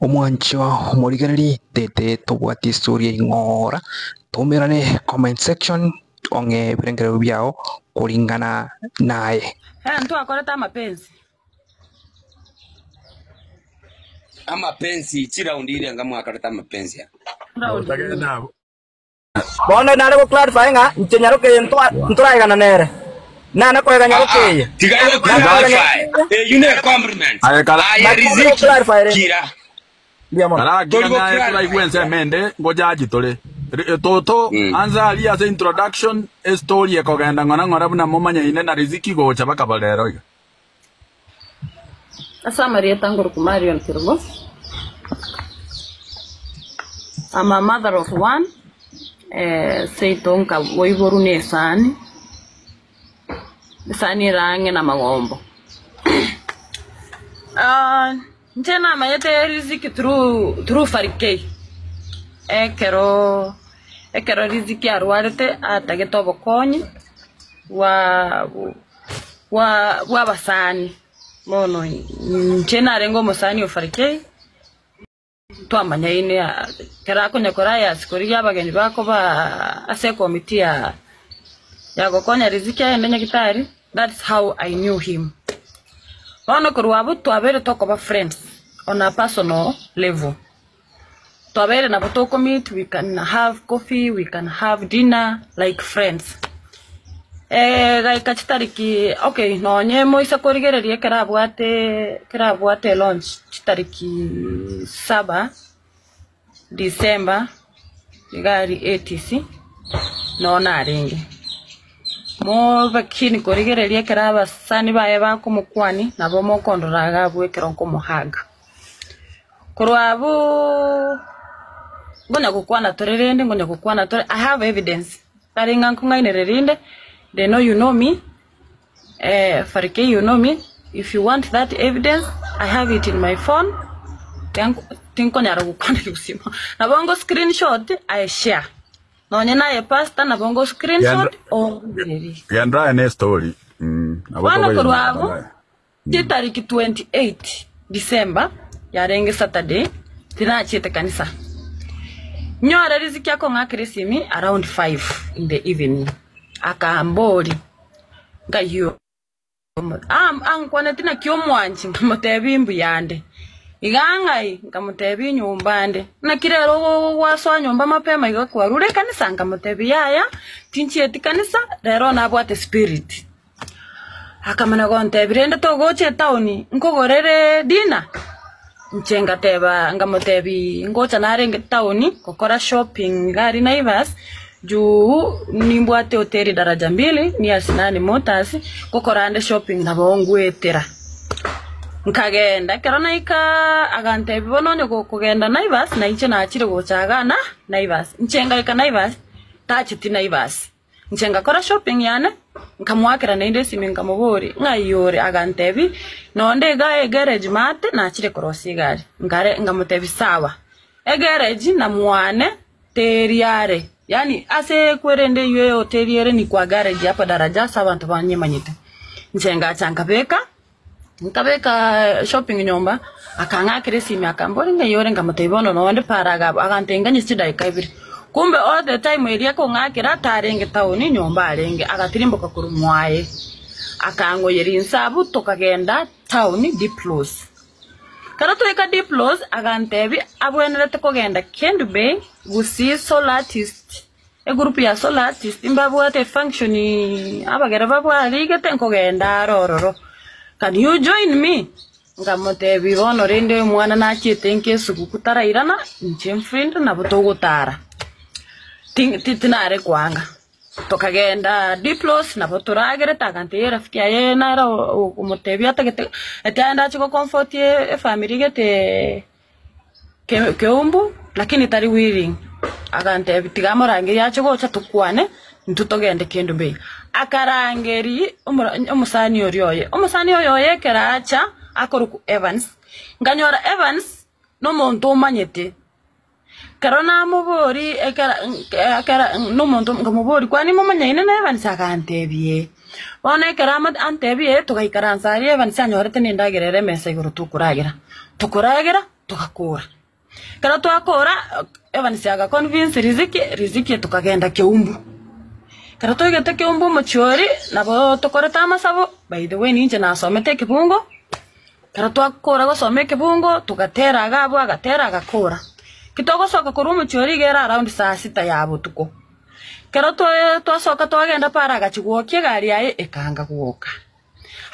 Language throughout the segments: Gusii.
Omwanchwa omorigereri tete tobwati estory ing'ora toumerane comment section ong'e ebirengererio biao koringana naye. Ee, ntwakorete amapensi. Amapensi, chiraundi irenga mwakorete amapensi aya? Raundi Otagenda abwo. Bono nare go clarify ng'a inche nyaroke eye ntoraegana nere. Nana koega nyaroke Aa, eye. tiga Nana koega clarify. nyaroke eye. Eyio ne compliment. Aye kara- Aye Naki Riziki, go clarify rende. kira. Mbuya mono. Karakira Tori go naye clarify. toraigwe ensemo ende ngojaji tore. Ri- Toto Mm. ansa aria ase introduction estory ekogenda ng'ora ng'ora buna momanyaine na Riziki gocha bakaba rero iga. Ase amarieta ngoroku Marion Kerubo. I'm a mother of one, eh, seito nkaboiborwa na esani, esani ere ang'e na amagombo. Ah, inche namanyete riziki through through Farikei, ekero ekero riziki arwarete atagete obokonyi bwa. bw'abasani. Bono inche narenge omosani o Farikei, twamanyaine ekero akonya koraya ase korigia abageni bakoba ase ekomiti ya ya gokonya riziki agende nyagitari, that's how I knew him. Bono korwa abwo twabeire tokoba friends on a personal level. Twabeire nabo toko meet, we can have coffee, we can have dinner like friends. Eh, gaika chitariki okay nonye moise korigereria ekero abwate ekero abwate launch chitariki saba December iga aria ATC noo narenge. Mobe keen korigereria ekero abasani baye bakomokwania nabo mokondora iga abwo ekero nkomohug. Korwa abwo ngonya gokwana tore rende, ngonya gokwana tore, I have evidence, tari ng'a nkong'ainereria rinde, they know you know me, Farikei you know me, if you want that evidence, I have it in my phone, tinkonyara gokwana ekegusii mono, nabo ngo screenshot I share, nonye naye pastor nabo ngo screenshot origererie. Genda aye ne story. Mm, nabo Bono korwa tokoyemanya abwo, baadaye. Chitariki 28 December, yarenge Saturday, tinachiete kanisa. Nyore riziki akong'akera esimi around 5 in the evening, akamboria, Nkai am- ankwaneti naki omwanchi, nkamotebia mbuyande. Iga ng'ai? Nkamotebia nyomba nde. Naki rero gwasoa nyomba mapema iga kwarure ekanisa? Nkamotebia yaya, tinchieti kanisa, rero nabwate spirit. Akamanya gontebia, Rende togocha etaoni nkogorere dinner? Inche ngateba, nkamotebia, Ngocha narenge etaoni gokora shopping iga aria Naivas, juu nimbwate hoteli daraja mbili near Sinani Motors, ngokora ande shopping nabo ngwetera. Nkagenda, ekero naika agantebia, Bono onye gokogenda Naivas, na inche nachire gocha igaa na Naivas. Inche ngaika Naivas, tacheti Naivas. Inche ngakora shopping yane, nkamoakera naende esimi nkamoboria, Ng'ai ore? Agantebia, Nonde igaa egarage maate nachire korosia egari. Nkare nkamotebia, Sawa. Egarage na mwane teri are, yaani ase ekwerende eywo ehoteli ere ni kwa garage hapa daraja ase abanto banyemanyete. Inche ngacha nkabeka. Nkabeka shopping nyomba, akang'akera esimi akamboria ng'ai ore nkamotebia bono nonde para iga abwo, agantebia nganye chidaeka ibere. Kumbe all the time eria akong'akera tarenge town nyomba arenge, agatirimboka korwa mwaye, akang'oyeria inse abwo tokagenda town Diplos. Ekero twaika Diplos agantebia abwenerete kogenda Kendu Bay gusii Solar Artist. Egroup ya Soul Artist mbabwate efunction abagere babwarigete nkogenda are ororo. Can you join me? Nkamotebia bono rende omwana nachiete nka esuguku tarairana inche mfrinde nabo togotara. Tinare koanga. Tokagenda Diplos nabo toragerete agantebia erafiki yaye nere okomotebia atagete eti aende ache gocomfort efamiri gete. Keumbu, lakini tari willing. Agantebia, Tiga amorangerie ache gocha tokwane, intwe togende Kendu Bay. Akarangeria omosani oria oye. Omosani oyo oye ekero acha, akorokwa Evans. Nkanyora Evans nomonto omanyete. Ekero namoboria ekero ekero nomonto nkamoboria kwani momanyaine na Evans? Agantebia ee. Bono ekero antebia ee, togaikaransa aria Evans anyorete nendagera ere emesa igoro tokoragera. Tokoragera. Togakora. Ekero twakora, Evans aga convince Riziki, Riziki tokagenda Keumbu. Ekero toigete Keumbu omochie oria, nabo tokorete amasabo, by the way ninche nasomete ekebungo, ekero twakora gosoma ekebungo, togatera iga abwo agatera agakora. Ki togosoka korwa omochie oria iga ere around saa sita ya botuko. Ekero twasoka twagenda para agachia gwokia egari yaye ekanga gwoka.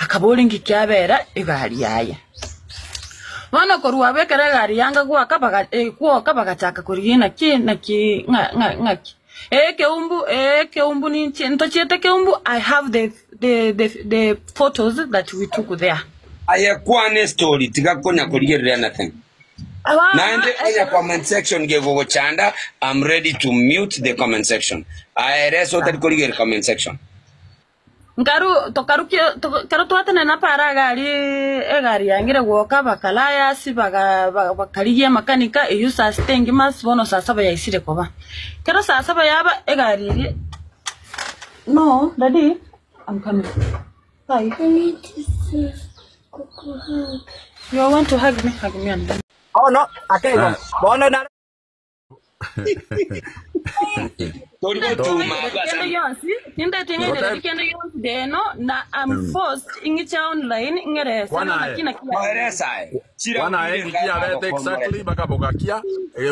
Akaboria inki kiabera egari yaye. Bono korwa abwo ekero egari yanga goaka baga gwoka bagachaka korigia naki naki ng'a ng'a ng'aki. Ee keumbu ee keumbu ninche ntochiete keumbu I have the the the the photos that we took there. Aye kwana estory tiga konya korigereria anything. Bono Naende onye ekero comment section gegogochanda I'm ready to mute the comment section. Aye resa otari korigereria comment section. Nkaru tokarukia ekero twatenena para egari egari yangire gwoka bakalayasi baga bakarigia makanika eywo saa sita engima ase bono saa saba yaisire koba. Ekero saa saba yaba egari eria No daddy I'm coming. Hi. I need to see Kuku hug. You want to hug me? Hug me and then. Bono akeigo Eh. bono nare Tori gotuma Kende yonsi, tindeti ng'endereri kende yonsi deno na I'm forced ing'iche online ng'erese Kwana naki aye. naki Koeresa aye. Chira Kwana aye ire ngiki yabete exactly bakabogakia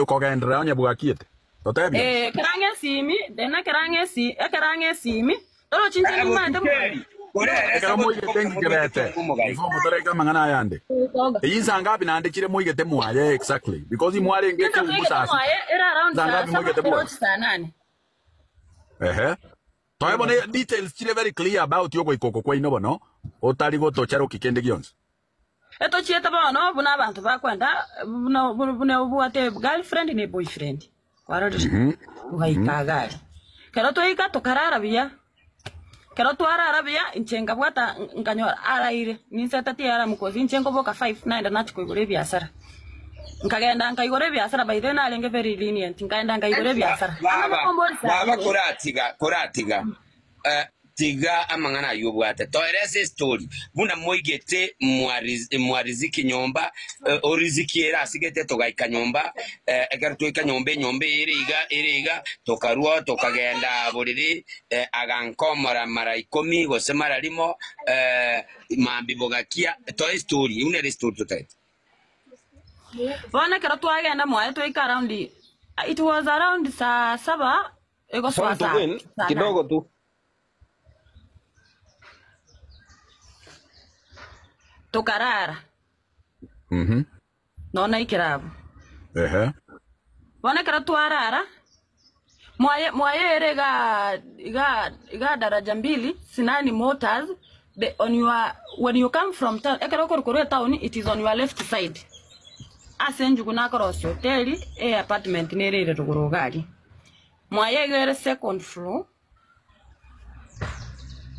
kogenderera onye bwakiete. Totebia. Eh, kerang'e esimi, dena kerang'e esi, ekerang'e esimi, torochi inche nimante Ekero moigete ngikebete. Before motoreke amang'ana ayande. Eyio nsangapi naende chire moigete mwaye exactly because imwarenge Inche ekeumbu toigete saa sita. mwaye ere around saa Nsangapi saba moigete mwaye? erochi saa nane. Ehe. Toe bono details chire very clear about ogoika oko kwaino bono otari gotocharoki kende gionsi. Etochiete bono buna abanto bakwenda buna buna obwate girlfriend ne boyfriend. Kwarorire? Togaika iga aria. Ekero twaika tokarara buya, ekero twarara buya inche nkabwata nkanyora araire, ninseteti alarm cause inche nkoboka five naenda nachia koigora ebiasara. Nkagenda nkaigora ebiasara by the way narenge very lenient, nkaenda nkaigora ebiasara. Baba, Amo nakombori saa baba inde. koratiga, koratiga. Eh, tiga amang'ana ayio obwate. Toerese estory buna moigete mwa Riz- mwa Riziki nyomba, eh, o Riziki ere asigete togaika nyomba, eh, ekero twaika nyomba enyomba eye ere iga ere iga, tokarua tokagenda borere, eh, agankomora mara ikomi gose mara rimo, eh, mambia bogakia, toe estory, eyio nere estory totagete. Bono ekero twagenda mwaye twaika around, it was around saa saba Egosoa Sorry to saa Queen, saa nane. kidogo tu. Tokarara Mhm. nonya ikere abwo. Ehe. Bono ekero twarara, mwaye mwaye ere iga iga iga daraja mbili Sinani Motors the on your when you come from town ekero okorwa korwa etown it is on your left side. Ase enjugu nakorosia hoteli e apartment nere ere rogoro iga aria. Mwaye iga ere second floor,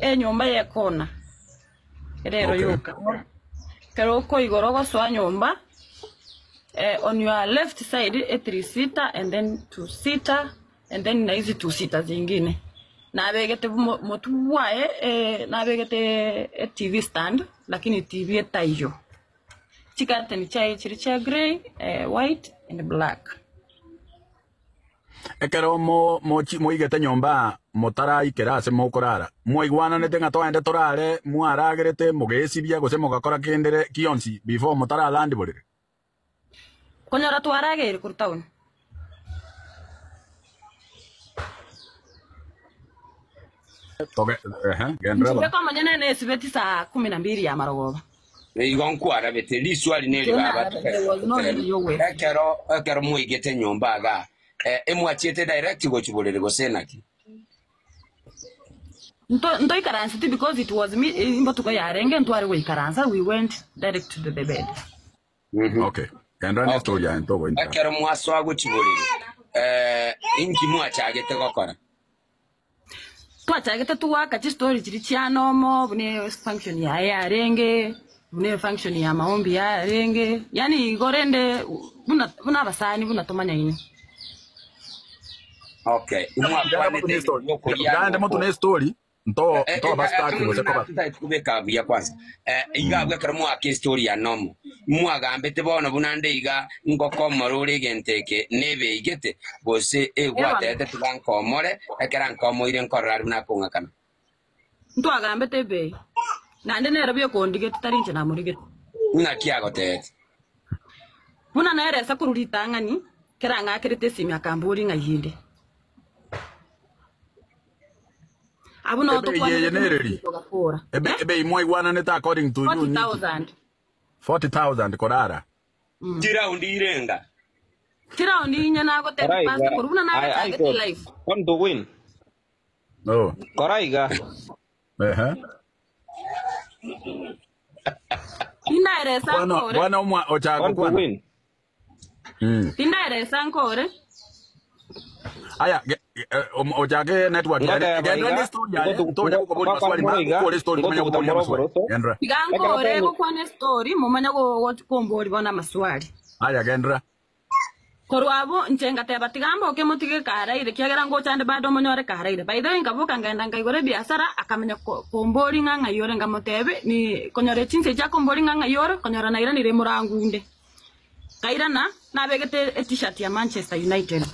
enyomba y'ekona ere ero Okay. yoka. Ekero okoigora ogosoa nyomba, eh, on your left side e three seater and then two seater and then na hizi two seater zingine. Nabegete mo- motu bwaye eh, nabegete e TV stand lakini TV etaiyo. Chicurtain chiaye chiri chia grey, eh, white and black. Ekero mo- mochi- moigete nyomba motaraikera ase mokorara, mwaigwananete ng'a toende torare, mwaragerete, mogesibia gose mogakora kende gionsi before motaralandi borere? Konyora twarageire korwa town. Toge, ehe, genderera Inche bono. komonyene nesibeti saa kumi na mbili ya marogoba. Igo nkwarabete riswali neri baba There was no need yogoeta. ekero ekero mwaigete nyomba iga eh, emwachiete direct gochi borere gose naki Nto ntoikaransete because it was me imbotuko yarenge ntware goikaransa we went direct to the bed. Mhm. Okay. Genderera ne Okay. story yaye ntogointera. Ekero mwasoa gochi borere eh, inki mwachagete gokora Twachagete togwaka chistory chiria chia nomo buna function yaye yarenge buna efunction ya maombi yarenge yaani igo rende buna buna abasani buna tomanyaine. Okay Genda motu imwakwanete ne story. yokoria Genda motu ne story. Nto ntoba stuck gose koba. Totagete kobeka buya kwanza. Iga abwo ekero mwaka estory ya nomo, mwagambete bono buna nde iga ngokomora ore egento eke nebeigete, gose egwatete tiga nkomore, ekero ankomoire nkorora are buna akong'akana. Ntwagambete ebei, naende nere buya okondigeti, tari inche namorigete. Ng'aki agotebete? Buna nere ase korwa ritang'ani, kera ang'akerete esimi akamboria ng'ai inde. Abwo nao Ebei eye tokwanerete nereri? togakora. Ebe Eh? ebei mwaigwananete according to you niki? 40,000. 40,000 korara. Chiraundi irenga. Chiraundi inye nagotebia Koraiga, pastor korwa buna I, I nagachagete thought, life. want to win. Oh. Koraiga. Ehe. Tindaeresa Bwana nkore. bwana omwa ochako Want to kwana. win. Tindaeresa nkore. Aya ge- eh, ochake network yane. Ngoteba Gendra iga, ne story yaye. ngotu- Tonya gokobori maswali ngokwa mangu iga, kore story tumanya ngotuguta gokoboria maswali. moroboroso. Gendra. Tiga Ekero nkore tani- gokwana estori momanya kombori bono amaswali. Aya gendra. Korwa abwo inche ngateba tiga mboke motige karaire kiagera ngochande bado omonyore karaire. By the way nkaboka nkaenda nkaigora ebiasara akamanya kombori ng'a ng'ai ore nkamotebi ni konyora chinsa echi akombori ng'a ng'ai ore konyora nairanire morango onde. Nkairana nabegete e-t-shirt ya Manchester United.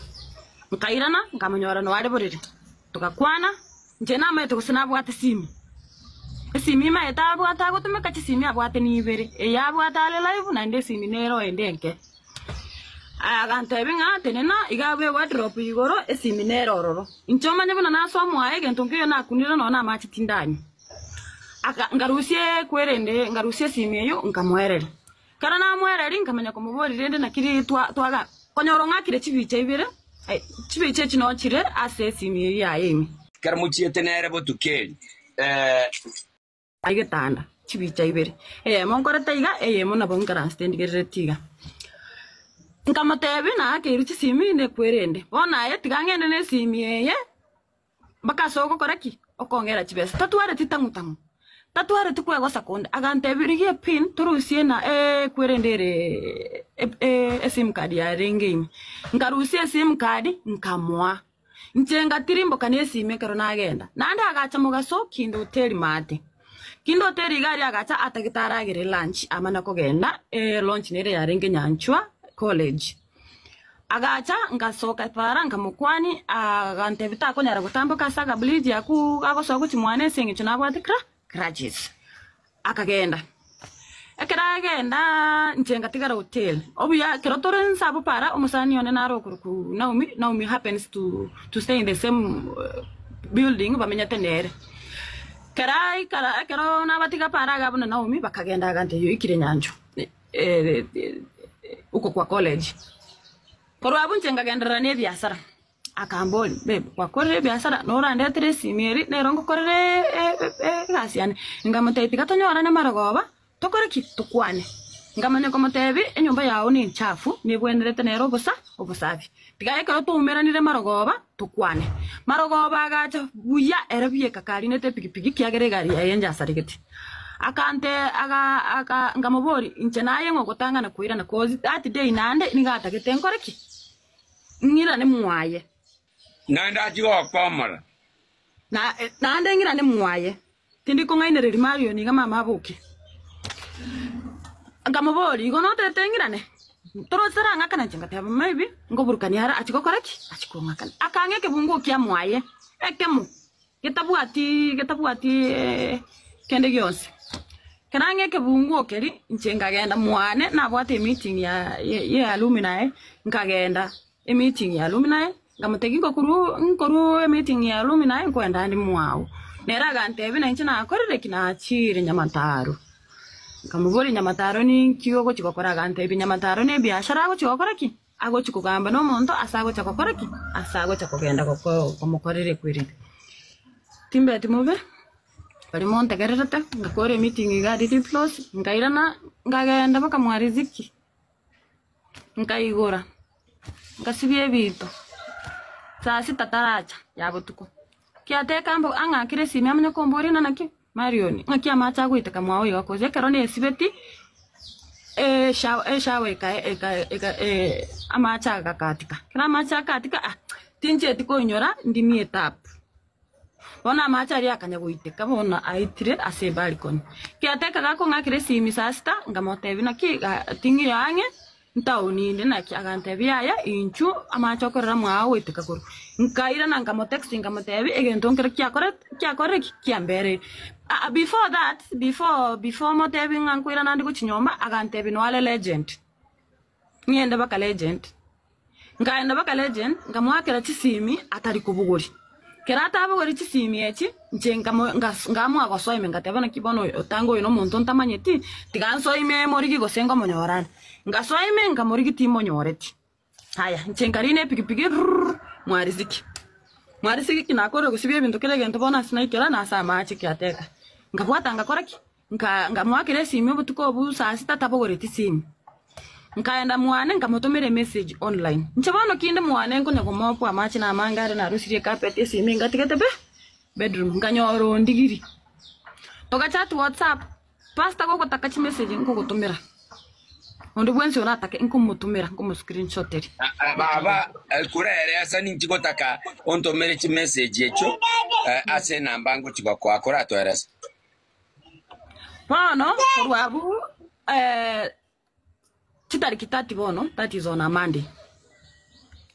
Nkairana nkamonyora noare borere. Togakwana, inche namaete gose nabwate esimi. Esimi imaete abwate agotumeka chisimi abwate nibere, eye abwate are live naende esimi nero ende enke. Agantebia ng'a tenena iga abwo ewardrobe igoro esimi nere ororo. Inche omanye buna nasoa mwaye egento nkeiyo nakunire nonya na amache tindanywa. Aka nkarusia ekwerende nkarusia esimi eyio nkamoereria. Ekero namoereria nkamanya komoboria rende naki ri twa twaga konyora ong'akire chibicha ibere, eh, chibicha echi noo chire ase esimi eyio yaye ime. Ekero mochiete nere botuko eri, eh. Egetanda, chibicha ibere, eyemo nkorete iga, eyemo nabo nkaransete ndigereretie iga. Nkamotebia naakeirwe chisimi nekwerende, bono aye tiga ng'ende na esimi eye. Mpaka ase ogokora ki? Okong'era chibesa. Tatwareti tang'u tang'u. Tatwareti kwegosa konde. Agantebia, rigia epin torusie na ekwerende ere esim card yarenge ime. Nkarusia esim card nkamoa. Inche ngatirimboka na esimi ekero nagenda. Naende agacha mogaso kinde hoteli maate. Kinde hoteli iga aria agacha atagete aragere lunch amana kogenda lunch nere yarenge Nyanchwa college. Agacha, ngasoka epaara, nkamokwania, agantebia takonyara gotamboka ase agabridge akwo gagosoa gochia mwane ase eng'encho nabwate cra crutches. Akagenda. Ekero agenda, inche ngatigara hotel. Obuya ekero tore inse abwo paara, omosani one nare okorokwa Naomi, Naomi happens to to stay in the same building bamenyete nere. Ekero aikara ekero nabatiga paara iga abwo na Naomi, bakagenda agantebia oikire nyanchwa. Uko kwa college. Korwa abwo inche nkagenderera na ebiasara. Akamboria, babe, gwakorire ebiasara norandetere esimi eri nero ngokorere egasi yane. Nkamotebia tiga tonyorane marogoba tokore ki? Tokwane. Nkamanya komotebia enyomba yao nenchafu nebwenerete nere obosa obosafi. Tiga ekero twaumeranire marogoba tokwane. Marogoba agacha buya ere bieka karinete epikipiki ekiagera egari yaye njasaregete. Akante aga aga nkamoboria, inche naye ng'o ogotang'ana koirana cause that day naende nigo atagete nkore ki? Ng'irane mwaye. Naende achie gokomora. Na naende ng'irane mwaye. Tindi kong'ainereria Marion iga mama aboke. Nkamoboria, igo notete ng'irane? Toroche tarang'akana inche ngateba maybe nkoburukania are achie gokora ki? Achie kong'akana. Akang'a ekebunguo kia mwaye ekemo getabwati getabwati kende gionsi. Ekero ang'e ekebunguo keria, inche nkagenda mwane nabwate emeeting ya ye alumni nkagenda Emeeting ya alumni, nkamotebia nkokorwa nkorwa emeeting ya alumni nkoenda ande mwao. Nere agantebia na inche nakorire ki? Nachiire Nyamataro. Nkamoboria Nyamataro ninki ogochia gokora? Agantebia Nyamataro ne ebiashara agochia gokora ki? Agochia kogamba na omonto ase agocha gokora ki? Ase agocha kogenda goko komokorera ekwerende. Timbeti mobe, baria montegererete, ngakora emeeting iga aria Diplos, nkairana nkagenda mpaka mwa Riziki. Nkaigora, ngasibia ebinto, saa sita taracha ya botuko. Kiateka mbo ang'akere esimi amanye komboria ng'a naki Marion, ng'aki amache agoiteka mwao iga koz ekero nesibeti eshawa eshawa eka eka eka amache agakatika. Ekero amache akatika ah, tinchieti koinyora ndimie etap. Bono amache aria akanya goiteka bono aitire ase ebalcony. Kiateka gakong'akera esimi saa sita, nkamotebia naki ga ting'iyo ang'e, ntaoni inde naki, agantebia yaya inchuo amache okorora mwao goiteka korwa. Nkairana nkamotext nkamotebia egento nkere kiakorete kiakorire ki? Kiambereire. Aa before that, before before motebie ng'a nkoirana ande gochia nyomba, agantebia noare legend, ng'ende baka legend. Nkaenda baka legend, nkamoakera chisimi atari kobogoria. Kero atabogorie chisimi echi, inche nkamo ngas nkamoa gosoa ime ngateba naki bono oyo otanga oyo nomonto ntamanyeti, tiga nsoe ime morigi gose nkomonyora are. Ngasoa ime nkamorigi timonyoreti. Aya, inche nkarina epikipiki rurr mwa riziki. Mwa riziki ki nakorire gosibia ebinto kera egento bono ase naikera nase amache kiateka. Nkabwata ngakora ki? Nka nkamoakera esimi obotuko obwo saa sita tabogoreti simu. Nkaenda mwane nkamotomera emessage online. Inche bono kinde mwane nkonya komopwa amache na amange are narusirie ecarpet esimi ngatigete be bedroom nkanyora ondigiri. Togachat whatsapp, pastor gogotaka chimessage nkogotomera, onde bwensi oratake nkomotomera nkomoscreenshoteria. Baba, koreresa ninki gotaka ontomere chimessage echio ase enamba ngochi gokoa koratoerese. Bono korwa abwo chitariki 30 bono, that is on a Monday,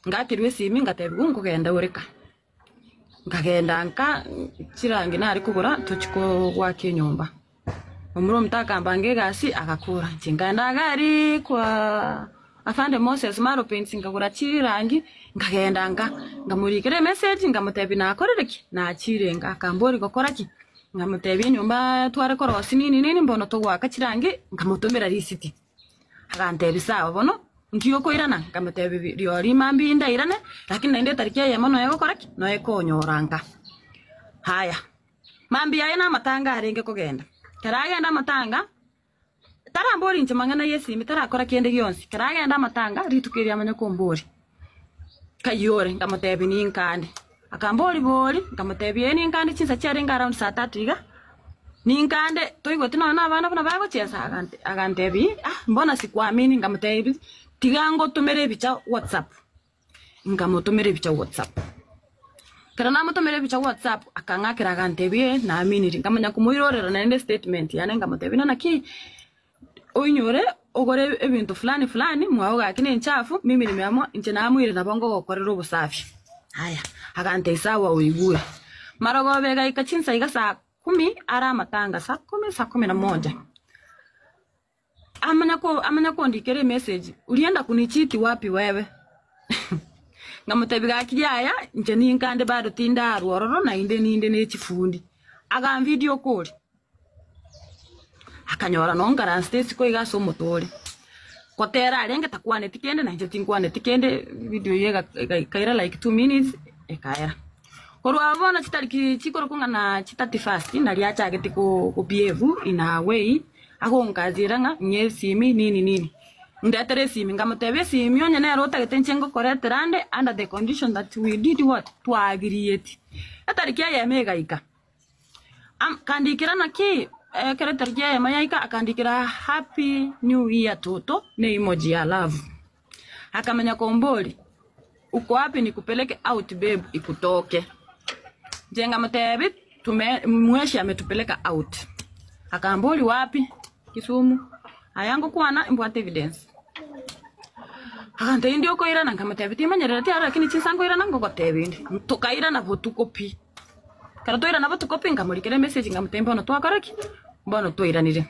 ngakerwa esimi ngatebigwa nkogenda ore ka. Nkagenda nka chirangi nare kogora tochie goaka enyomba. Omura omonto akambanga egasi agakora, inche nkaenda iga aria kwa Afande Moses Maro Paints nkagora chirangi, nkagenda nka, nkamorikera emessage nkamotebia nakorire ki? Nachire nka, akamboria gokora ki? Nkamotebia enyomba tware korosia nini nini mbono togoaka chirangi, nkamotomera risiti. Agantebia sawa bono, nki okoirana? Nkamotebia rirorio mambia ndairane, lakini naende etariki eyemo noyo egokora ki? Noyo ekonyora nka. Haya, mambia aye namatanga arenge kogenda. Ekero agenda amatanga, tarambori inche mang'ana ya esimi, tarakora kende gionsi. Ekero agenda amatanga, rituko erio amanye komboria, Kai ore? Nkamotebia ninkande. Akamboria bori, nkamotebia ee ninkande chinsa chiarenge around saa tatu iga, ninkande toigweti nonya na abana buna bagochiesa agante agantebia ah mbona sikuamini nkamotebia tiga ngotomere ebicha whatsapp, nkamotomera ebicha whatsapp. Ekero namotomera ebicha whatsapp akang'akera agantebia ee naaminiri, nkamanya komoirorera naende estatement yane nkamotebia buna naki. Oinyore ogore ebinto fulani fulani, mwao gaki nenchafu, mimi nimeamua inche namoire nabo ngogokorera obosafi. Aya, agantebia sawa oigure. Marogoba egaika chinsa iga saa kumi are amatanga, saa kumi, saa kumi na moja. Amanya ko amanya kondikera emessage, ulienda kunichiti wapi wewe? Nkamotebia gaki yaya, inche ninkande bado tindarwa ororo naende ninde ne chifundi. Aganvidio call. Akanyora nonkaransete isiko iga ase omote ore. Gotera arenge takwaneti kende na inche tinkwaneti kende, video eyio ega ekaira like 2 minutes ekaera. Korwa abwo bono chitariki chikorokwa ng'a na chi 31st naria achagete ko ko behave in a way, agonkazira ng'a ng'a esimi nini nini. Ndetere esimi, nkamotebia esimi onye nere otagete inche ngokoretera ande under the condition that we did what? Twaagirieti. Etariki eyemo egaika. Akandikera naki ekero etariki eyemo yaika akandikera happy new year toto ne emoji ya love. Akamanya komboria uko wapi nikupeleke out babe ikutoke. Inche nkamotebia tume mweshi ametupeleka out. Akamboria wapi Kisumu. Aya ngokwana mbwate evidence. Agantebia ndi okoirana nkamotebia timanyerereti aro lakini chinsa nkoirana ngogotebia inde. Tokairana botuko pi. Ekero twairana botuko pi, nkamorikera emessage nkamotebia mbono twakora ki? Mbono twairanire.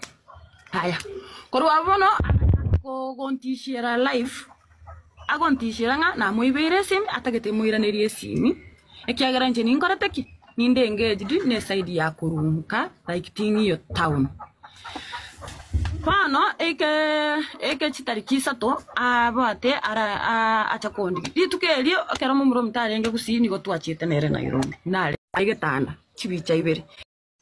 Aya, korwa abwo bono agachaka kogontishera life, agontishera ng'a namoibeire esimi, atagete moiranerie esimi, ekiagera inche ninkorete ki? Ninde engaged na eside ya korwa nka like ting'iyo town. Bono eke eke chitariki isato abwate ara acha kondigia. Rituko erio ekero momura ominto arenge gusii nigo twachiete nere Nairobi, nare egetanda chibicha ibere.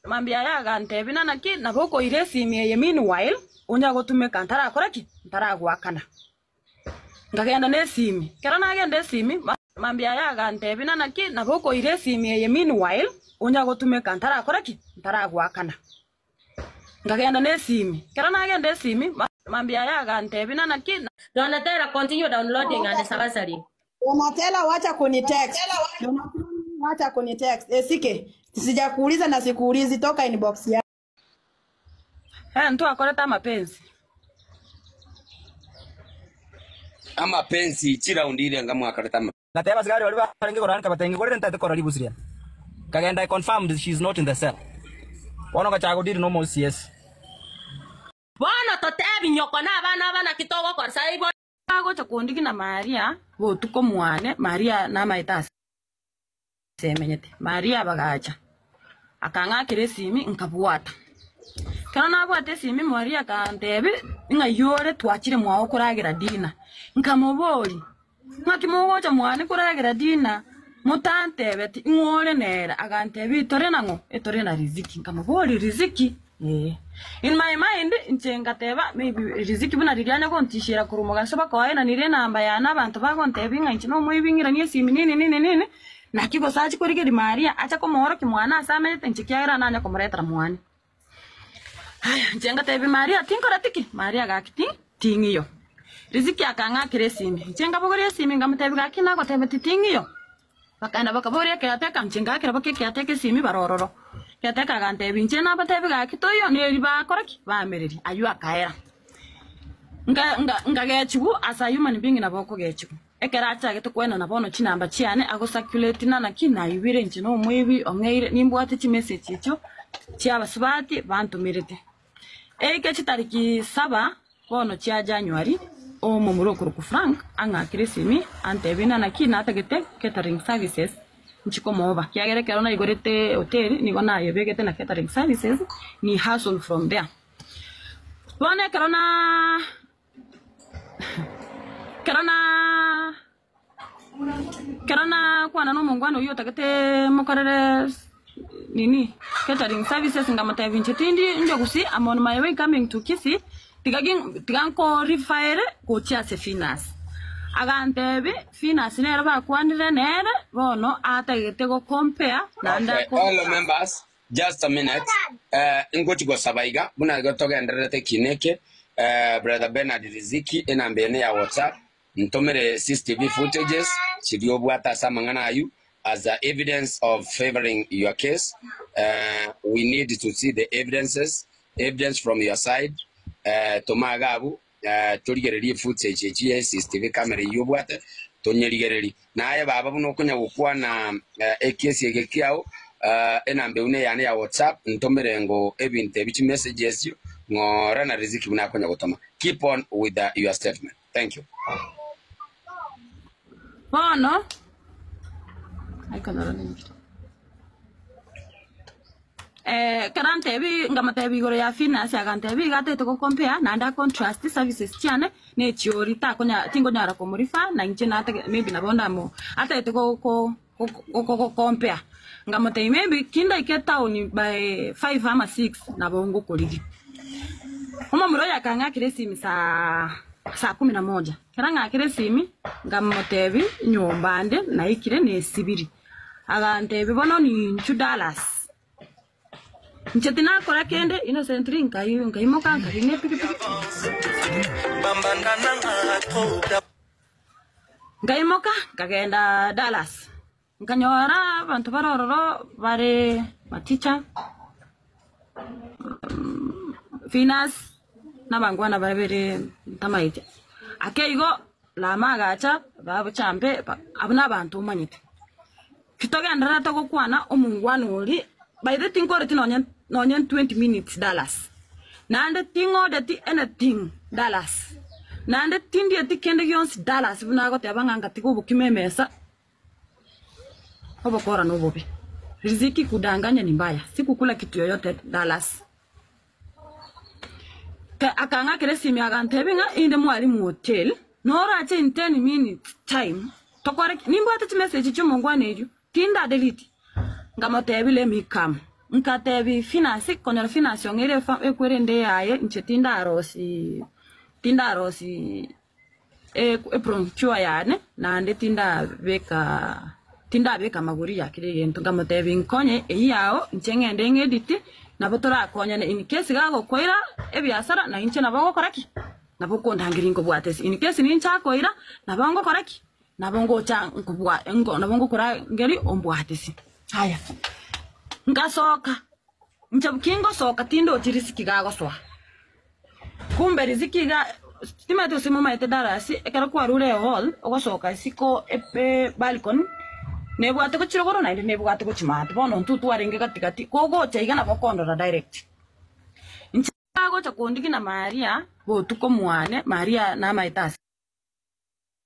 Mambia aye agantebia, Naki nabo okoira esimi eye meanwhile onya gotumeka ntarakora ki? Ntaragoakana. Nkagenda nesimi, ekero nagenda esimi, mambia aye agantebia, Naki nabo okoira esimi eye meanwhile onya gotumeka ntarakora ki? Ntaragoakana. Nkagenda nesimi, ekero nagenda esimi, mambia aye agantebia, Naki. Donatella, continue downloading and answering. Donatella, wacha kunitext. Acha kunitext. Esike. Sijakuuliza na sikuulizi toka inbox yangu. Eh, ntwakorete amapenzi. Amapenzi chiraundi ire nga mwakarete ama Ngateba asigari baria barenge korora nkabatebia ngigorere ntaete korora ribusi riane. Nkagenda I confirmed she is not in the cell. Bono ngachaka godeal na omo OCS. Bono totebi nyoko na abana aba naki togokora sai bono. Agocha kondigina Maria botuko mwane, Maria namaete ase emenyete. Maria bagacha, akang'akera esimi nkabwata. Ekero nabwate esimi Maria akantebia ng'ai ore twachire mwao koragera dinner. Nkamoboria, Ng'aki mogocha mwane koragera dinner motantebeti ng'o ore nere? Agantebia, Itore nang'o? Etore na Riziki. Nkamoboria, Riziki? Ee. In my mind inche ngateba maybe Riziki buna riria anya gontishera korwa mogaso bakoaenanire enamba yane abanto bagontebia ng'a inche nomoibi ng'iranie esimi nini nini nini, naki gose achie korigeria Maria ache komoorokia mwane ase amenyete inche kiagera nanye komoretera mwane. Aya, inche ngatebia Maria, Tinkoreti ki? Maria gaki ti, ting'iyo. Riziki akang'akera esimi. Inche nkabogoria esimi nkamotebia, Gaki nagotebeti ting'iyo. Bakaenda bakaboria ekeateka, inche ngakera baka ekeateka esimi bare ororo. Ekeateka agantebia, Inche nabatebia gaki toiyo, neri bakora ki? Baamereria. Ayio akaera. Nka, nka, nkagechigwa as a human being nabo okogechigwa. Ekero achagete koenana bono chinamba chiane, ago-circulate na naki naibire inche nomoibi ong'eire, nimbwate chimessage echio chi'abasubati bantomerete. Eike chitariki saba bono chia January, omomura okorokwa Frank ang'akire esimi antebie na naki natagete catering services nchi komooba, kiagera ekero naigorete hoteli nigo nayebegete na catering services ni hustle from there. Bono ekero na. Ekero na ekero nakwana na omongwana oyio otagete mokorere nini catering services nkamotebia inche tindi inche gusii am on my way coming to Kisii tiga gi tiga nko refer ere gochia ase Finance. Agantebia Finance nere bakwanire nere bono atagete go compare naende Okay, ako hello members. Just a minute, eh, ngochi gosaba iga, buna igo togendererete ekina eke, eh, Brother Bernard Riziki, enamba eye neya WhatsApp, ntomere CCTV footages chiria obwate ase amang'ana ayio as a evidence of favoring your case. Eh, we need to see the evidences, evidence from your side. Eh, toma iga abwo, Eh, torigererie footage echi ye CCTV camera eyio obwate, tonyerigererie. Naye baba buna okonya gokwana eh, ekiesi eke kiao, eh, enamba eyio neyane ya WhatsApp, ntomere ngo ebinto ebi chimessage esio, ng'ora na Riziki buna akonya gotoma. Keep on with the, your statement. Thank you. Bono, aikonyora ninki? Ekero antebi, nkamotebia igoro ya Finehasi, agantebia iga atagete go compare naende a contrast services chiane na echiori, takonya tinkonyara komo refer na inche natage maybe nabo ndamo atagete go go go go compare. Nkamotebia maybe kindaike etown by five ama six nabo ngokorigia. Omomura oyo akang'akera esimi saa saa kumi na moja, ekero ang'akera esimi, nkamotebia nyomba nde naikire nesibiri. Agantebia, Bono ninchu Dallas. Inche tinakora kende, innocently nkaimoka nkarina epikipiki. Nkaimoka nkagenda Dallas, nkanyora abanto bare ororo bare maticha, Venus, na abangwana babere ntamaeti. Ake igo Lama agacha, babochambe, abwo nabanto omanyete. Titogendererete gokwana omongwana oria, by the tinkoreti nonye nonye 20 minutes Dallas. Naende ting'odeti anything Dallas. Naende tindieti kende gionsi Dallas buna agoteba ng'a ngatiga obokima emesa, obokora nobobe. Riziki kudanganya ni mbaya, sikukula kitu yoyote Dallas. Akang'akera esimi agantebia ng'a inde mwalimu hotel, norache in ten minutes time tokore ki? Nimbwate chimessage chi'omongwana erio, tinda delete. Nkamotebia let me come. Nkatebia Finasi, konyora Finasi ong'eire efa ekwerende yaye inche tindarosi tindarosi Eproncure yane, naende tindabeka tindabeka amagori ya kera egento. Nkamotebia, Nkonye eyio yao, inche ng'ende ng'edit, nabo torakonyane in case gagokoira ebiasara, na inche nabo ogokora ki? Nabo okondangeria nkobwate ase in case ninche akoira, nabo ngokora ki? Nabo ngocha nkobwa nko nabo ngokorangeria ombwatisi. Aya, ngasoka, inche kingosoka tindochi riziki gagosoa. Kumbe riziki iga timanyeti gose momaete Dallas, ekero kwarure ehall, ogosoka isiko e balcony, nebwate gochia rogoro naende nebwate gochia maate. Bono intwe twarenge gati gati, kogocha iga nabo okondora direct. Inche agocha kondigina Maria botuko mwane, Maria namaete ase.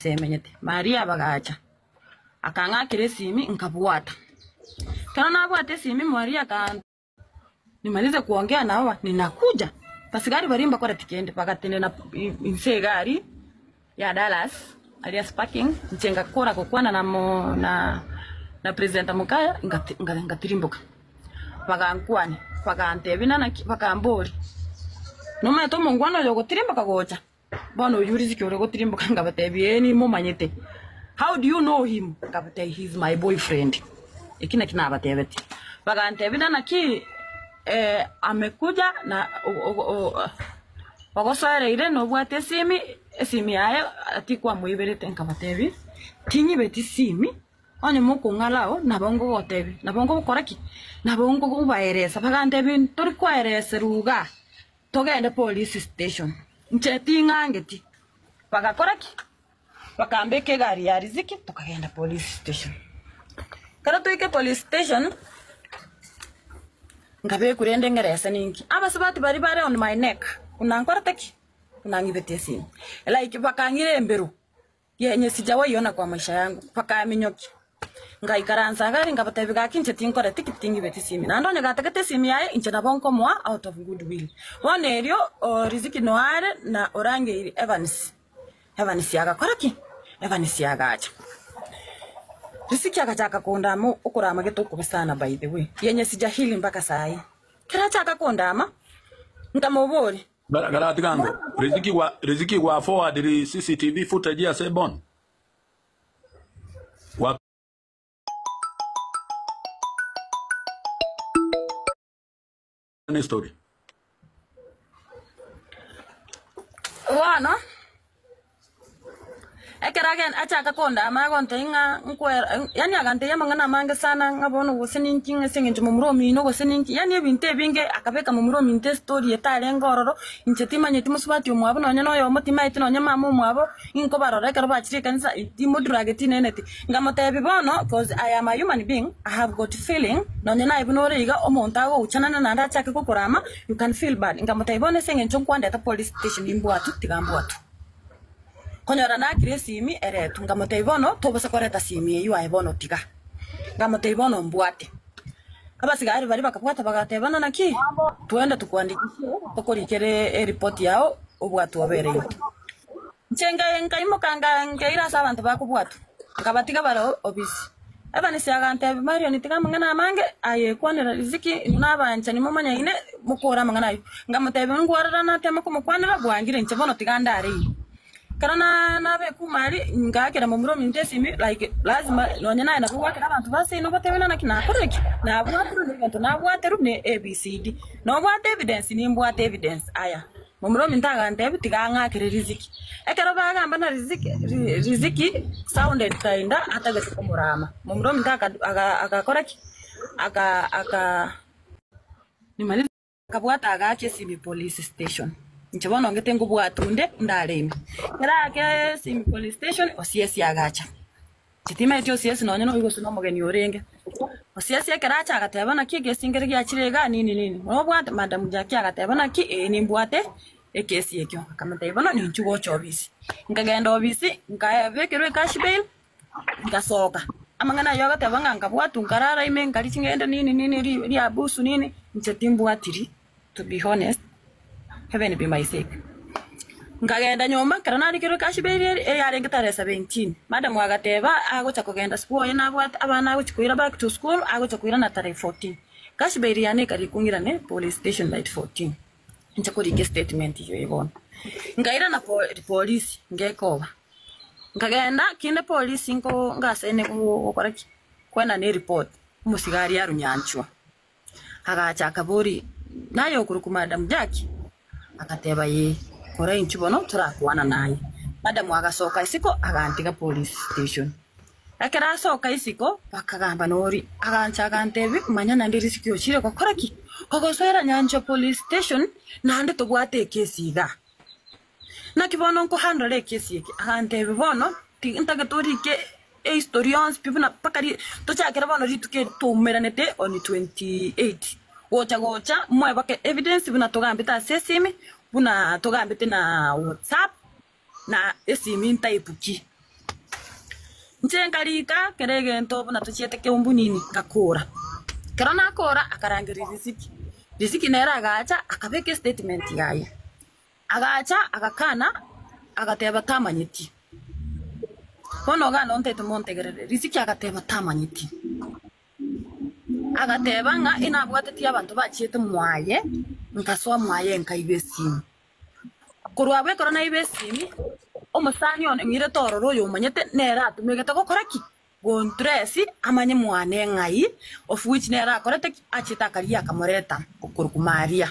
Asemenyete. Maria bagacha, akang'akera esimi, nkabwata. Ekero nabwate esimi, Maria akan nimalize kuongea na hawa ninakuja. Basigari baria mbakoreti kende, bagatenena inse egari ya Dallas aria ase parking, inche ngakora gokwana na mo na na presenter Mokaya ngati ngatirimboka. Bagankwania, bagantebia naki, bakamboria, nomanyete omongwana oyo ogotirimboka gocha? Bono oyio riziki ore gotirimboka nkabatebia, Ee, nimomanyete. How do you know him? Nkabatebia, He is my boyfriend. Eki nakio nabatebetie. Bagantebia, Na naki eh, amekuja na ogosoereire nobwate esimi, esimi yaye ati kwamoiberete. Nkabatebia, Tinyibeti simi, onye mokong'alao nabo ngogotebia, nabo ngokora ki? Nabo ngobaeresa. Bagantebia, Ntori koereserwa igaa. Togende police station. Inche ting'angeti. Bagakora ki? Bakambeka egari ya riziki tokagenda police station. Ekero twaika police station, nkabekwa rende ng'erese ninki. Abasubati baria bare on my neck, buna nkorete ki? Buna ng'ibete esimi. Like bakang'ira embero. Yenye sijawahi ona kwa maisha yangu. Bakaminyokia. Ngaikaransa iga aria nkabatebia gaki inche tinkoreti ki tingibeti simi. Naende onye gatagete esimi yaye inche nabo nkomoa out of good will. Bono erio o Riziki noare na orangeiri Evans. Evans agakora ki? Evans agacha. Riziki agachaka kondama okorama gete okobe sana by the way. Yenye sijahili mpaka sahi. Kero achaka kondama, nkamoboria. Gara gara tiga ngo. Riziki gwa Riziki gwa forward ri CCTV footage ase bon. Gwa ne story. Bono Ekero agen achaka kondama agontebia ng'a nkwera yaani agantebia amang'ana amange sana ng'a bono gose ninki ng'a ase eng'encho momura omino gose ninki, yaani ebinto ebinge akabeka momura ominto estory etarenge ororo, inche timanyeti mosubati omwabo nonye na oyomo timaeti nonye mama omwabo, inkobarora ekero bachire ekanisa timodrageti neneti. Nkamotebia bono cause I am a human being, I have got feeling, nonye naye buna ore iga omonto agogochanana naende achake kokorama, you can feel bad. Nkamotebia bono ase eng'encho nkwandeta police station nimbwatwe tiga mbwatwe. Konyora nakire esimi eretwe, nkamotebia, Bono tobasa koreta simi eyio aye bono tiga. Nkamotebia, Bono mbwate. Abasigari baria bakabwata bagatebana, Naki? Twende tokwandikishie tokorikere eripoti yao obwatwe obereire. Inche nkaimoka nkaira ase abanto bakobwatwa, nkabatiga bare obisi. Evanisi agantebia, Marion, tiga amang'ana amange, aye kwanera riziki, inwe nabanchani momanyaine, mokore amang'ana ayio. Nkamotebia, Ngwarora natema komokwanera, bwangire inche bono tiga ndare ime. Ekero nabekwa omari, ngaakera momura ominto esimi, like lazima nonye naye nabo gwakera abanto ba seino obatebie ng'a naki nakorire ki? Nabwatirwe na egento nabwaterwe ne ABCD. Nobwate evidence? Nimbwate evidence. Aya. Momura ominto agantebia, Tiga ang'akere riziki. Ekero bagamba na riziki, riziki sounded kinda atagete komorama. Momura ominto agakora ki? Aka aka nimalize akabwata agaaka esimi police station. Inche bono ngete nkobwata onde ndare ime. Ekero aaka esimi police station, osiesi agacha. Timaeti osiesi nonya noyo gose nomogeni orenge. Osiesi ekero acha agateba naki egesi nkere giachire igaa nini nini. Nobwate? Madam Jackie agateba naki ee nimbwate ekesi ekio. Akamotebia bono ninchu gocha obisi. Nkagenda obisi nkabekerwa ecash bail ngasoka. Amang'ana ayio agateba ng'a nkabwatwa nkarara ime nkaria ching'ende nini nini riabusu nini, inche timbwatiri to be honest. Heaven be my sake. Nkagenda nyomba, ekero narikerwe cash bail eria eyarenge tarehe 17, madam agateba agocha kogenda school oye nabwate abana agochi koira back to school agocha koirana tarehe 14. Cash bail yane ekarikwa ng'irane police station night 14 inche korika estatement eyio eye bono. Nkairana polisi ngekoba, nkagenda kinde polisi nko ngasaine gokora ki? Koenana eripoti, omosigari arunyanchwa. Agacha akaboria, Naye okorokwa Madam Jackie? Agateba, Ee, kora inchuo bono torakwana naye. Madam agasoka isiko agantiga police station. Ekero asoka isiko, bakagamba nori, agancha agantebia, manya naende risiki ochire gokora ki? Kogosoera nyanchwa police station naende tobwate ekesi igaa. Naki bono nkohandle ekesi eke? Agantebia bono ti ntagete orike ehistory yonsi pi buna mpaka ri tochakere bono rituko eri twaumeranete on 28 gocha gocha mwebake evidence buna togambete ase esimi, buna togambete na whatsapp. na esimi ntaibuki. Inche nkarika kera egento buna tochiete keumbu nini, ngakora. Ekero nakora akarangeria Riziki, Riziki nere agacha akabeka estatement yaye, agacha agakana agateba tamanyeti. Bono iga nontaete montegerere, Riziki agateba tamanyeti. Agateba ng'a inabwatetie abanto bachiete mwaye, nkasoa mwaye nkaiba esimi. Korwa abwo ekero naiba esimi, omosani one ng'irete ororo oyomanyete nere atumegete gokora ki? Gontresi amanye mwane ng'ai, of which nere akorete ki? Achete akarigia akamoreta okorokwa Maria.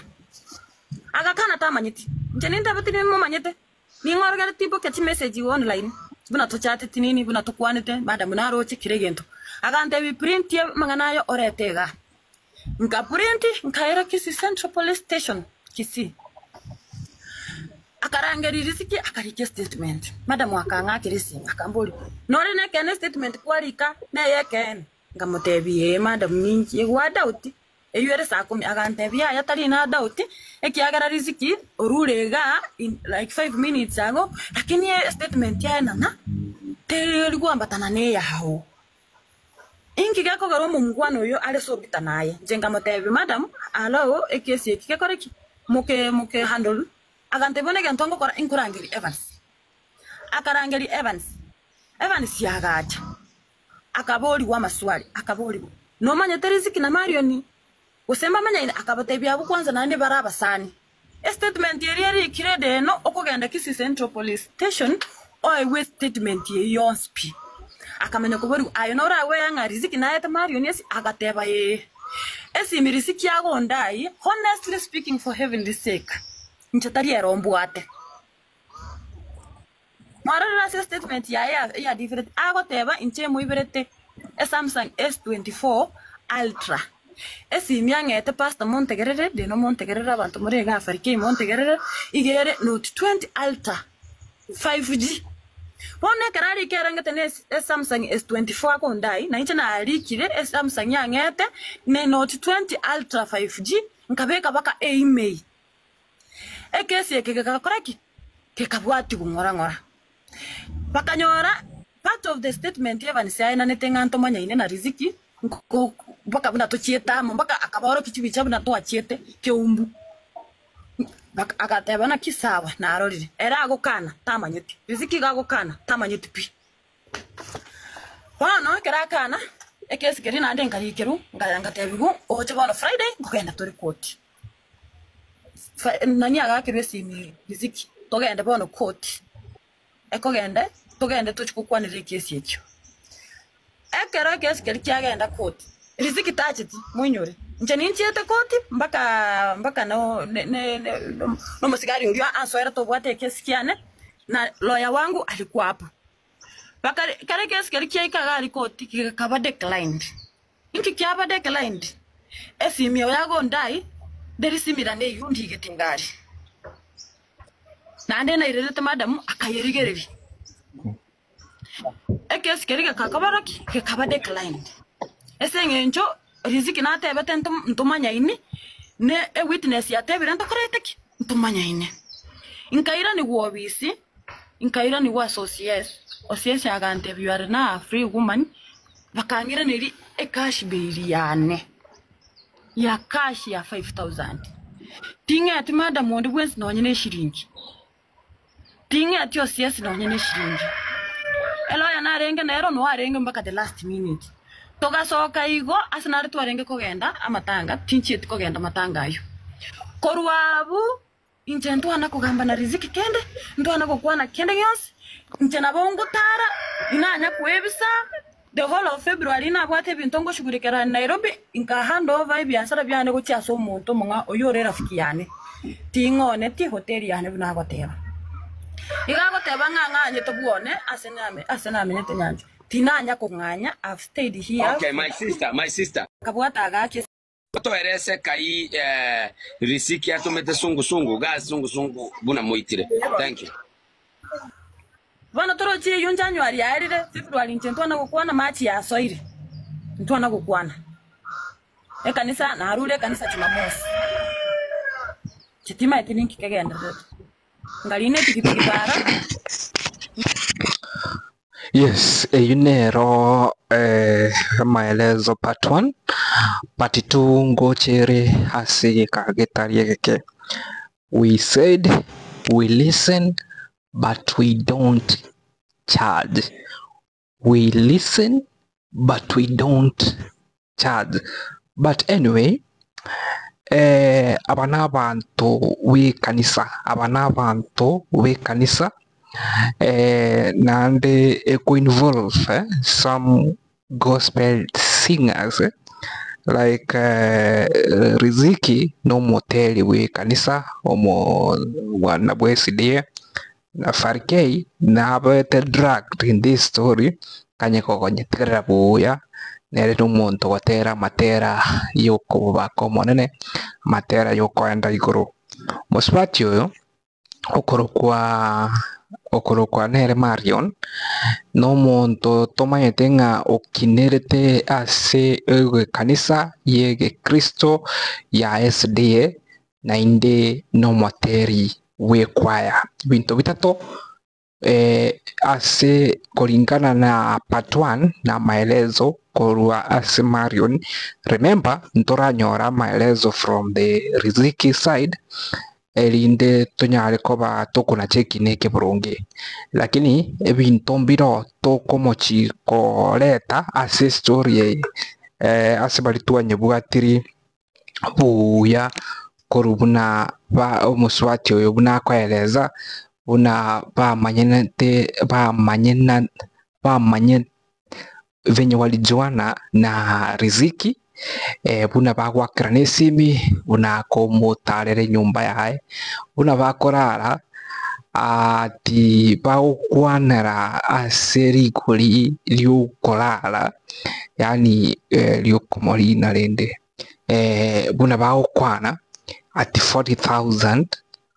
Agakana tamanyeti. Inche nintebeti nimomanyete, ning'orogere timbokia chimessage online buna tochateti nini buna tokwanete madam naroche kera egento. Agantebia printie amang'ana ayo orete igaa. Nkaprint nkaira Kisii Central Police Station, Kisii. Akarangeria risiki akarika estatement. Madam akang'akera esimi akamboria, nore nekeene estatement kwarika neye ekeene? Nkamotebia ee madam ninki egwa doubt? Eywo ere saa kumi agantebia yaya tari na doubt ekiagera risiki orure igaa in like 5 minutes ago lakini estatement yaye nang'a teri goambatana na eyao. Inki gekogera omongwana oyo are sobita naye? Inche nkamotebia, Madam, alo ekesi eki gekore ki? Moke moke handle. Agantebia, Bono egento ngokora inkorangeria Evans. Akarangeria Evans, Evans agacha, akaborigwa amaswali, akaborigwa, Nomanyete Riziki na Marion? Gose mbamanyaine? Akabatebia abwo kwanza naende bare abasani. Estatement eria erikire ede eno okogenda Kisii Central Police Station oegwe estatement eyio yonsi pi. Akamanya koborigwa aye noragweye ng'a Riziki naete Marion esi? Agateba ee. Esimi Riziki agondai honestly speaking for heavenly sake inche tari ero mbwate. Mwarorire ase estatement yaye ya different agoteba inche moiberete eSamsung S24 Ultra. Esimi ang'ete pastor montegerere deno montegerere abanto more iga Africa montegerere iga ere Note 20 Ultra 5G. Bono ekero arike erengete ne eSamsung S24 akondai na inche narikire eSamsung ang'ete ne Note 20 Ultra 5G nkabeka baka eemail. Ekesi eke gegakora ki? Gekabwatigwa ng'ora ng'ora. Bakanyora part of the statement Evans aenanete ng'a ntomanyaine na Riziki nko mpaka buna tochiete amo mpaka akabaorokia chibicha buna twachiete keumbu. Baka agateba naki sawa narorire. Ere agokana tamanyeti. Riziki iga agokana tamanyeti pi. Bono ekero akana, ekesi keria naende nkarikerwa, nkaya ngatebigwa oche bono Friday nkogenda tore koti. Nani agakerwa esimi Riziki, togende bono koti, ekogende togende tochie gokwanera ekesi ekio. Ekero ekesi keria kiagenda koti, Riziki tacheti, moinyore, inche ninchiete koti mpaka mpaka no ne ne nomosigari oria ansoere tobwate ekesi kiane, na lawyer wangu alikuwa hapo. Bakare ekero ekesi keria kiaika iga aria koti, gekaba declined. Inki kiaba declined? Esimi eo yagondai nderi similar neyio ndigete ngari. Naende nairerete madam akayerigereria. Ekesi keria gekakobora ki? Gekaba declined. Ase eng'encho Riziki natebete nto- ntomanyaini, ne ewitness yatebire ntokorete ki? Ntomanyaine. Nkairaniwa obisi, nkairaniwa ase OCS, OCS agantebia you are now a free woman, Bakang'iraneria ecash bail yane ya cash ya 5000. Ting'eti madam onde bwensi nonye ne eshiringi. Ting'eti OCS nonye ne eshiringi. Eloya narenge nero noo arenge mpaka the last minute. Togasoka igo ase nare twarenge kogenda amatanga, tinchieti kogenda matanga ayio. Korwa abwo Inche ntwana kogamba na riziki kende, ntwana gokwana kende gionsi, inche nabo ngotara, inanya kwebisa, the whole of February nabwate ebinto ngoshughulikera Nairobi, nka hand over ebiasara biane gochia ase omonto omong'ao oyio ore erafiki yane, ting'oneti hoteli yane buna agoteba. Iga agoteba ng'a ng'anyete bwone ase name ase namenyete nyanchwa. Tinanya kong'anya, I've stayed here. Okay, my sister, my sister. Akabwata agakia. Toerese kai eh, Riziki atomete sungu sungu, gas sungu sungu buna moitire. Thank you. Bono torochie eyio January yaerire, February inche ntwana gokwana, March yasoire ntwana gokwana. Ekanisa narure ekanisa Jumamosi. Inche timaeti ninki kegendererete. Nkarina epikipiki para. Yes, eyio nero eh, maelezo part 1 part 2 ngochere ase egeka getari egeke. We said we listen but we don't charge. We listen but we don't charge. But anyway, eh, aba nabanto b'ekanisa, aba nabanto b'ekanisa eh, naende eko-involve eh, some gospel singers eh, like eh, Riziki nomoteri bw'ekanisa omo bwana bwa SDA na Farikei nabete dragged in this story kanye kogonyeterera buya nere nomonto gotera amatera yokobaka omonene amatera yokoenda igoro mosubati oyo okorokwa okorokwa nere Marion nomonto tomanyete ng'a okinerete ase ekanisa y'egekristo ya SDA naende nomoteri bw'ekwaya. Ebinto bitato eh, ase kulingana na part 1 na maelezo korwa ase Marion. Remember ntoranyora maelezo from the Riziki side erinde tonyare koba tokona cheki na ekeburungi lakini ebinto mbiro tokomochi koreta ase story eye eh, ase bari twanyebwatiri buya korwa buna ba omosubati oyo buna akoeleza buna bamanyenete bamanyena bamanye venye walijuana na Riziki eh, buna bagwakerana esimi buna akomotarera enyomba yaye buna bakorara ati bagokwanera ase rigori riokorara yaani eh, riokomorina rende eh, buna bagokwana ati 40,000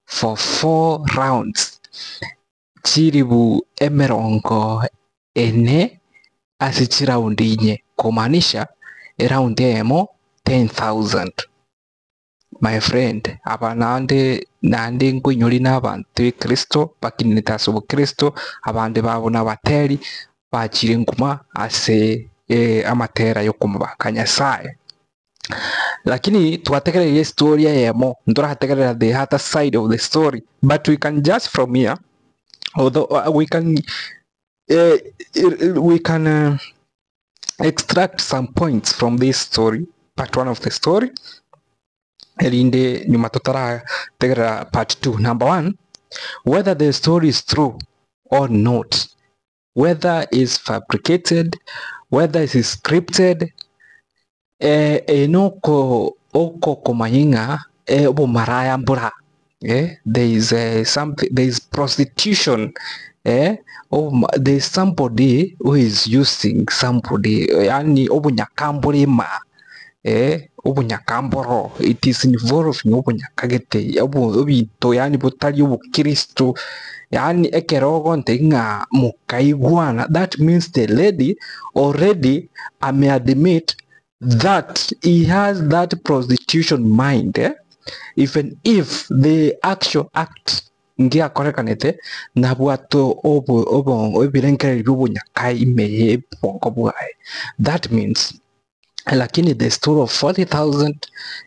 for 4 rounds chiribu emerongo ene ase chiraundi inye kumaanisha eraundi eyemo 10,000 my friend aba naende naende nkoinyori na abanto bekristo bakinete ase obokristo abande babo na abateri bachire nkuma ase eh, amatera yokomobaka Nyasaye lakini twategereire story eyemo ntorategerera the other side of the story but we can just from here although we can extract some points from this story part one of the story erinde nyuma totarategerera part 2 number one whether the story is true or not whether is fabricated whether it is scripted eh, eh, noko oko komanya ng'a eh, obomaraya mbura eh, there is something there is prostitution eh, there is somebody who is using somebody yani obunyakambulima eh, obunyakamboro it is involving obunyakagete obu ebinto yani butari obukristo yani ekero ogonte ng'a mukaigwana that means the lady already ameadmit that he has that prostitution mind eh? Even if the actual act ngiakorekanete nabwate ebirengererio bia obonyakai ime ya obongo bwaye that means lakini the story of 40,000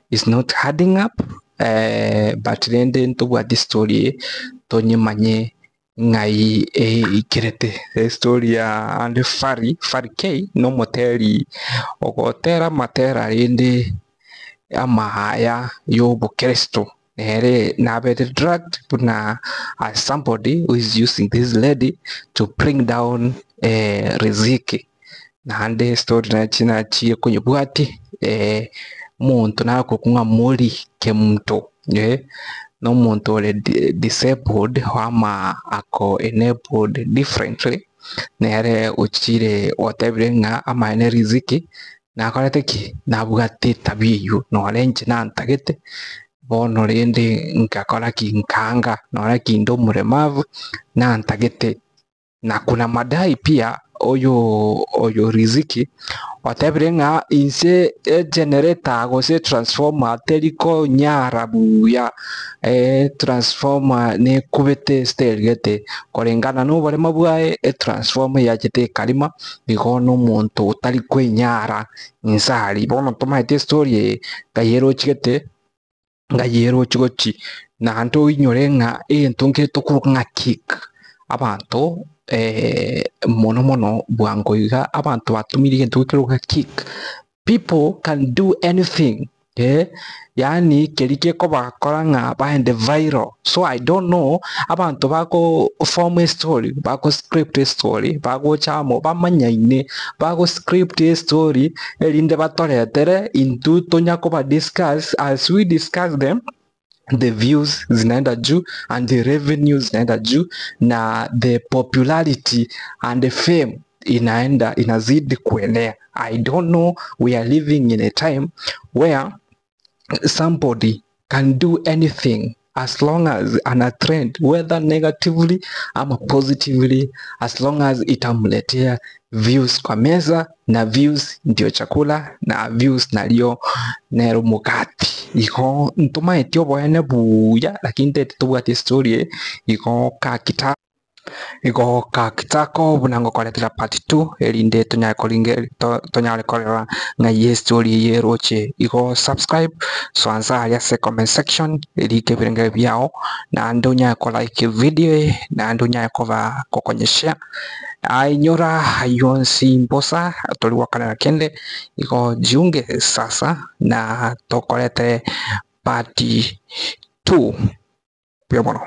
is not adding up eh, but rende ntobwate story tonyemanye ng'ai eikerete story ya ande Fari Fari K nomoteri ogotera matera rende amahaya y'obokristo nere nabete drugged buna as somebody who is using this lady to bring down eh, Riziki naende story nachi nachie konyebwati eh, omonto nakokung'a mori kemunto eh, Nomonto ore disabled ama ako enabled differently, nere ochire otebire ng'a amaene riziki nakorete ki? Nabwate etabia eywo nore inche nantagete, bono rende ngakora ki? Nkaanga nore kinde omoremavu nantagete. Na kuna madai pia oyo oyo Riziki otebire ng'a inse egenerator gose etransformer teri konyara buya, etransformer nekubete sterigete korengana na oboremo bwaye etransformer yachete ekarima igo nomonto otari kwenyara inse aria. Bono tomaete estory eye ngai erochigete. Ngai eroche gochi, naende oinyore ng'a egento nkere tokoroka ng'a kick, abanto mono mono bwango iga abanto batumire egento gekorokwa kick, people can do anything eh, yaani keria gekobakora ng'a baende viral, so I don't know abanto bako form estory, bako script estory, bagocha amo bamanyaine, bago script estory erinde batoretere intwe tonya koba discuss as we discuss them the views zinaenda juu and the revenue zinaenda juu na the popularity and the fame inaenda inazidi kuenea. I don't know we are living in a time where somebody can do anything as long as ana trend whether negatively ama positively as long as itamletea views kwa meza na views ndio chakula na views nario nero mokati igo ntomaeti oboene buya lakini tete tobwate story eye igo kakita igo kakitako buna ngokoretera part 2 erinde tonyare koringe tonyare korora ng'ai estory eye eroche igo subscribe soansa aria ase comment section erike ebirengero biao naende onyare ko like video eye naende onyare koba gokonyeshare ainyora aywo onsi mbosa tori gokorera kende igo jiunge sasa na tokoretere part 2 buya mono.